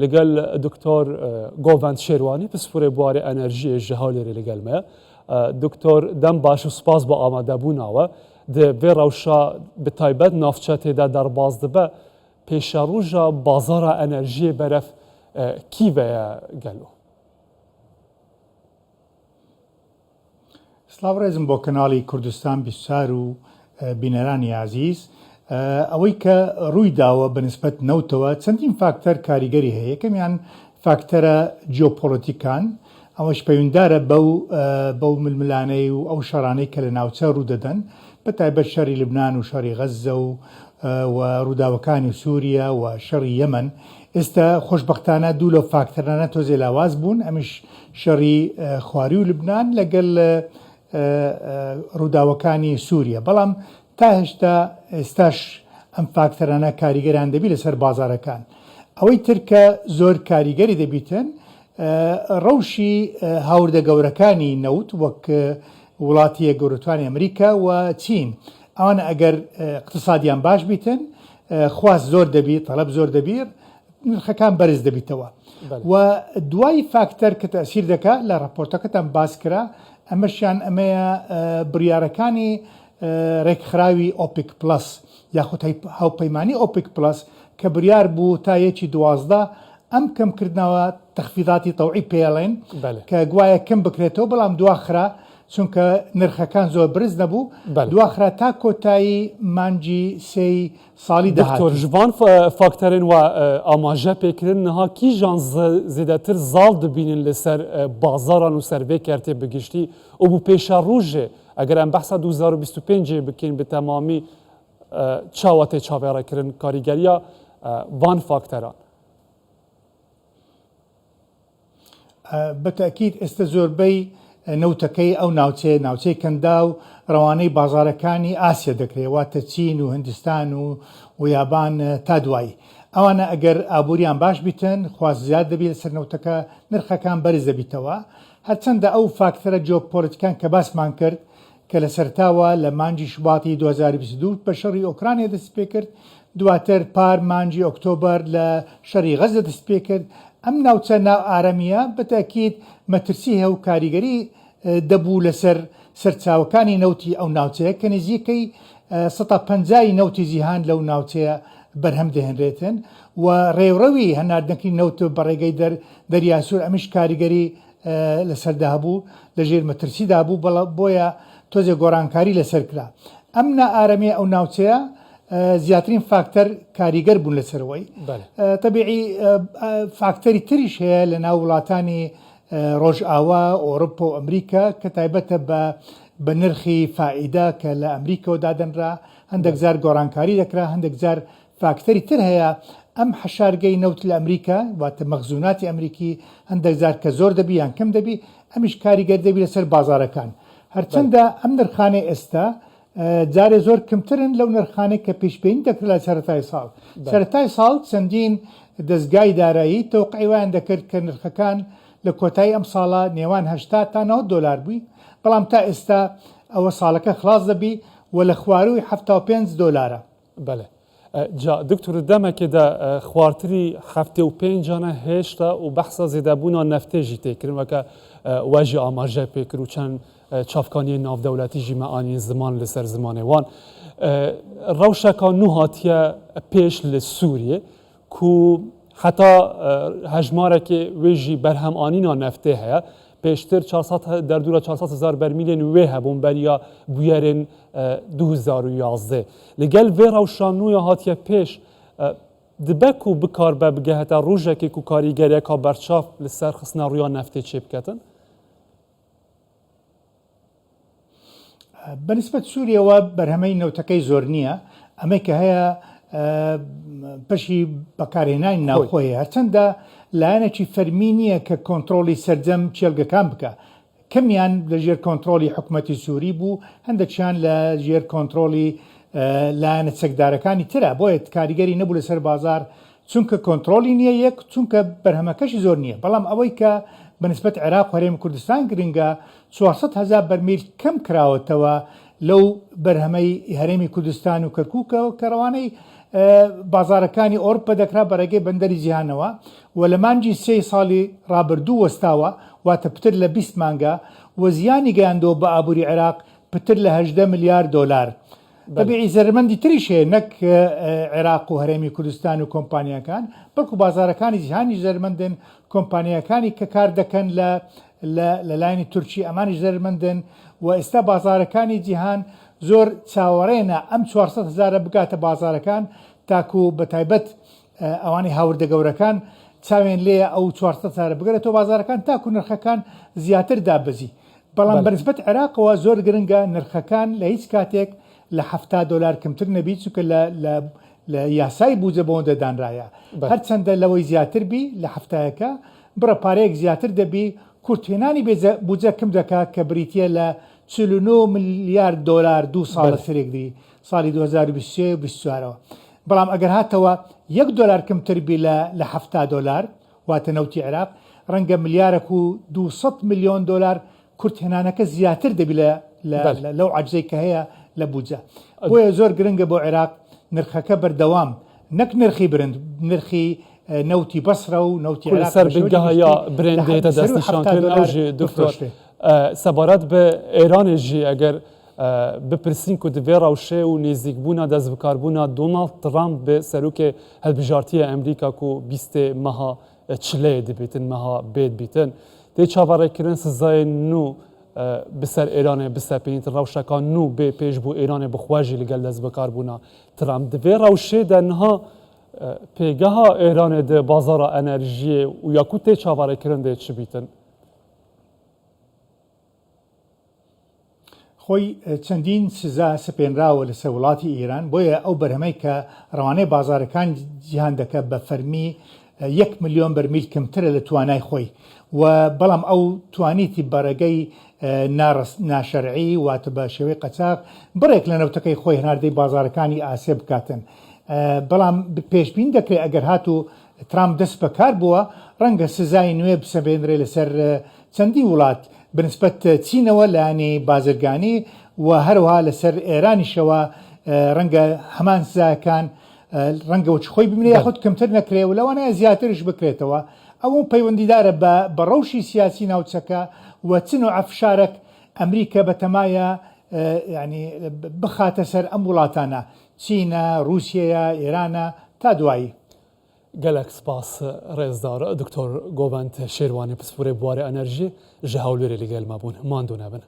لەگەل دکتۆر گۆڤەند شێروانی پسپۆرێ بوارێ ئەنەرژیێ ژە هەولێرێ لەگەل مە. دکتۆر دەم باش و سپاس بۆ ئامادەبووناوە. دێ ڤێ ڕەوشا bi taybet navçe têde derbas dibe pêşeroja bazara enerjiyê berev kî ve ye gelo? سڵاو ڕێزم بۆ کەناڵی کوردستان 24 و بینەرانی ئازیز. ئەوەی کە ڕووی داوە بە نسبەت نەوتەوە چەندین فاکتەر کاریگەری هەیە، یەکەمیان فاکتەرە جیۆپۆڵەتیکان، ئەوەش پەیوندارە بەو بەو ململانێی و ئەو شەڕانەی کە لە ناوچە ڕوو دەدەن، بە تایبەت شەڕی لوبنان و شەڕی غەززە و و ڕووداوەکانی سووریە و شەڕی یەمەن. ئێستا خۆشبەختانە دوو لەو فاکتەرانە تۆزێ لاواز بوون، ئەمیش شەڕی خواروی لوبنان لەگەل ڕووداوەکانی سووریە، بەڵام تا هێشتا ئێستاش ئەم فاکتەرانە کاریگەریان دەبی لەسەر بازارەکان. ئەوەی تر کە زۆر کاریگەری دەبیتن ڕەوشی هاوردە گەورەکانی نەوت وەک وڵاتی یەکگرتوانی ئەمریکا و چین ئەوانە ئەگەر اقتصادیان باش بیتن خواست زۆر دەبی تەڵەب زۆر دەبی نرخەکان بەرز دەبیتەوە و دوای فاکتەر کە تەسیر دەکا لە ڕپۆرتەکەتان باس کرا ئەمەشیان ئەمەیە بڕیارەکانی ڕێکخراوی ئۆپیک پلس یاخود هاوپەیمانی ئۆپیک پلس کە بریار بوو تا یەکی 12 ئەم کەمکردنەوە تەخفیضاتی تەوعی پێڵێن کە گوایە کەم بکرێتەوە بەڵام دواخرا چونکە نرخەکان زۆر برز نەبوو دواخرا تا کۆتایی مانگی سێی ساڵی داهاتوو. دکتۆر ji van fakterên we amaje pê kirin niha kîjan zêdetir zal dibînin li ser bazaran û ser vê kertê bi giştî û bo pêşerojê eger em behsa 2025 ê bikin bi temamî çawa tê çavêrekirin karîgeriya van fakteran? بە تەئکید ئێستە زۆربەی نەوتەکەی ئەو ناوچەیە، ناوچەی کەنداو، ڕەوانەی بازاڕەکانی ئاسیا دەکرێت، واتە چین و هندستان و و یابان تا دوایی. ئەوانە ئەگەر ئابووریان باش بیتن، خواست زیاد دەبی لەسەر نەوتەکە، نرخەکان بەرز دەبیتەوە. هەرچەندە ئەو فاکتەرە جیۆپۆلەتیکان کە باسمان کرد، کە لە سەرەتاوە لە مانگی شوباتی 2022 بە شەڕی ئۆکرانیا دەستی پێکرد، دواتر پار مانگی ئۆکتۆبەر لە شەڕی غەززە دەستی پێکرد، ئەم ناوچە نائارامییە بە تەئکید مەترسی هەیە و کاریگەری دەبوو لەسەر سەرچاوەکانی نەوتی ئەو ناوچەیە کە نزیکەی 50% ی نەوتی جیهان لەو ناوچەیە بەرهەم دەهێنرێتن و ڕێوڕەوی هەناردنەکردنی نەوت بە ڕێگەی دەریا سوور ئەمیش کاریگەری لەسەردا هەبوو لەژێر مەترسیدا بوو بەڵا بۆیە تۆزێ گۆڕانکاری لەسەر کرا ئەم نائارامیە ئەو ناوچەیە زیاترین فاکتەر کاریگەر بوون لەسەرەوەی تەبیعی فاکتەری تریش هەیە لە ناو وڵاتانی ڕۆژئاوا ئۆرۆپا و ئەمریکا کە تایبەتە بە بە نرخی فائیدە کە لە ئەمریکەوە دادەنرا هەندێک جار گۆڕانکاری دەکرا هەندێک جار فاکتەری تر هەیە، ئەم حەشارگەی نەوت لە ئەمریکا، واتە مەخزوناتی ئەمریکی هەندێک جار کە زۆر دەبی یان کەم دەبی، ئەمیش کاریگەر دەبی لەسەر بازاڕەکان. هەرچەندە ئەم نرخانەی ئێستا جارێ زۆر کمترن لەو نرخانەی کە پێشبینی دەکرا لە سەرەتای ساڵ. سەرەتای ساڵ چەندین دەزگای دارایی تەوقعی وایان دەکرد کە نرخەکان لە کۆتایی ئەم ساڵە نێوان 80 تا 90 دۆلار بووی، بەڵام تا ئێستا ئەوە ساڵەکە خلاص دەبی و لە خوارووی 75 دۆلارە. بەلێ جا دکتۆر دەمەکێ دە خوارتری 75 انە هێشتا و بەحسا زێدەبوونا نەفتێ ژی تێکردن وەکە وەژی ئاماژە پێکرد و چەند چاوکانیە ناودەولەتی ژی مە ئانین زمان لەسەر زمانێ وان ڕەوشەکە نوو هاتیە پێش لە سووریە کو حتا هەژمارێکی وێژی بەرهەم ئانینا نەفتێ هەیە پێشتر 400 دەردورە 400 هزار بەرمیلێن وێ هەبوون بەریا بویەرێن 2011 لەگەل vê rewşa nû ya hatiye pêş dibe ku bikaribe bigehete rojekê ku karîgeriyeka berçav li ser xistina rûya neftê çêbiketin? بەنسبەت سووریەوە بەرهەمەی نەوتەکەی زۆر نییە ئەمەی کە هەیە پەشی بەکارهێنانی ناوخۆیە هەرچەندە لایەنێکی فەرمی نییە کە کۆنتترۆلی سەرجەم کێڵگەکان بکە کەمیان لە ژێر کۆنترۆڵی حکومەتی سووری بوو، هەندێکیان لە ژێر کۆنترۆڵی لایەنە چەکدارەکانی ترە، بۆیە کاریگەری نەبوو لەسەر بازاڕ، چونکە کۆنترۆڵی نییە یەک، چونکە بەرهەمەکەشی زۆر نییە، بەڵام ئەوەی کە بە نسبەت عێراق و هەرێمی کوردستان گرنگە، 400 هەزار بەرمیل کەم کراوەتەوە لەو بەرهەمەی هەرێمی کوردستان و کەرکووکەوە کە ڕەوانەی. بازاڕەکانی ئۆرپە دەکرا بە ڕێگەی بەندەری جیهانەوە و لە مانگی سێی ساڵی ڕابردوو وەستاوە، واتە پتر لە 20 مانگە و زیانی گەیاندووە بە ئابووری عێراق پتر لە 18 ملیار دۆلار. تەبیعی زەرەرمەندی تریش هەیە نەک عێراق و هەرێمی کوردستان و کۆمپانیاکان، بەڵکو بازاڕەکانی جیهانیش زەرەرمەندن، کۆمپانیاکانی کە کار دەکەن لە لە لە لایەنی تورکی ئەمانیش زەرەرمەندن و ئێستا بازاڕەکانی جیهان زۆر چاوەڕێنە ئەم 400 هەزارە بگاتە بازاڕەکان تاکو بەتایبەت ئەوانەی هاوردە گەورەکان چاوێن لێیە ئەو 400 هەزارە بگەرێتەوە بازاڕەکان تاکو نرخەکان زیاتر دابەزی بەڵام بەنسبەت عێراقەوە زۆر گرنگە نرخەکان لە هیچ کاتێک لە 70 دۆلار کەمتر نەبی چونکە لە لە لە یاسای بودجە بەوەندە دانرایە هەرچەندە لەوەی زیاتر بی لە هەفتایەکە بڕە پارەیەک زیاتر دەبی کورتهێنانی بودجە کم دەکا کە بریتیە لە 49 ملیار دۆلار دوو ساڵ لەسەر یەکدی ساڵی 2023 و 24 ەوە بەڵام ئەگەر هاتەوە یەک دۆلار کەمتر بی لە لە 70 دۆلار واتە نەوتی عێراق ڕەنگە ملیارەک و 200 ملیۆن دۆلار کورتهێنانەکە زیاتر دەبی لە لەو عەجزەی کە هەیە لە بودجە. بۆیە زۆر گرنگە بۆ عێراق نرخەکە بەردەوام نەک نرخی برند، نرخی نەوتی بەسرە و نەوتی عێراق سەر بە شێوەیەکی بنگەها یا گشتی لە برند دێتە سەروی دەستنیشان 70 کردن ئەو دۆلار ژی دکتۆر بفرۆشرێ. سەبارەت بە ئێرانێ ژی ئەگەر بپرسین کو di vê rewşê û nêzîkbûna destbikarbûna Donald Trump bi serokê hilbijartiye Emrîka ku bîstê meha çileyê dibîtin meha bê dibîtin tê çaverêkirin sizayên nû bi ser Êranê bisepînîtin rewşeka nû bê pêş bû Êranê bi xwe jî li gel destbikarbûna Trump di vê rewşê de niha pêgeha Êranê di bazara enerjiyê û ya ku tê çaverêkirin dê çi bîtin؟ خۆی چەندین سزا سەپێنراوە لەسەر وڵاتی ئێران، بۆیە ئەو بەرهەمەی کە ڕەوانەی بازاڕەکانی جیهان دەکات بە فەرمی یەک ملیۆن بەرمیل کەمترە لە توانای خۆی و بەڵام ئەو توانیتی بە ڕێگەی ناشەرعی واتە بە شێوەی قەچاغ بڕێک لە نەوتەکەی خۆی هەناردەی بازاڕەکانی ئاسیا بکاتن بەڵام پێشبین دەکرێت ئەگەر هاتوو ترامپ دەست بەکار بووە ڕەنگە سزای نوێ بسەپێنرێ لەسەر چەندین وڵات بەنسبەت چینەوە لایەنی بازرگانی و هەروەها لەسەر ئێرانیشەوە ڕەنگە هەمان سزاکان ڕەنگە وەکی خۆی بمێنێ یاخود کەمتر نەکرێ و لەوانەیە زیاترش بکرێتەوە ئەوە پەیوەندیدارە بە بە ڕەوشی سیاسی ناوچەکە و چ نوعە فشارێک ئەمریکا بەتەمایە یعنی بخاتە سەر ئەم وڵاتانە چینە، ڕووسیەیە، ئێرانە تا دوایی. گەلەک سپاس ڕێزدار دکتۆر گۆڤەند شێروانی پسپۆرێ بوارێ ئەنەرژی ژە هەولێرێ لەگەل مە بوون. ماندوو نەبن.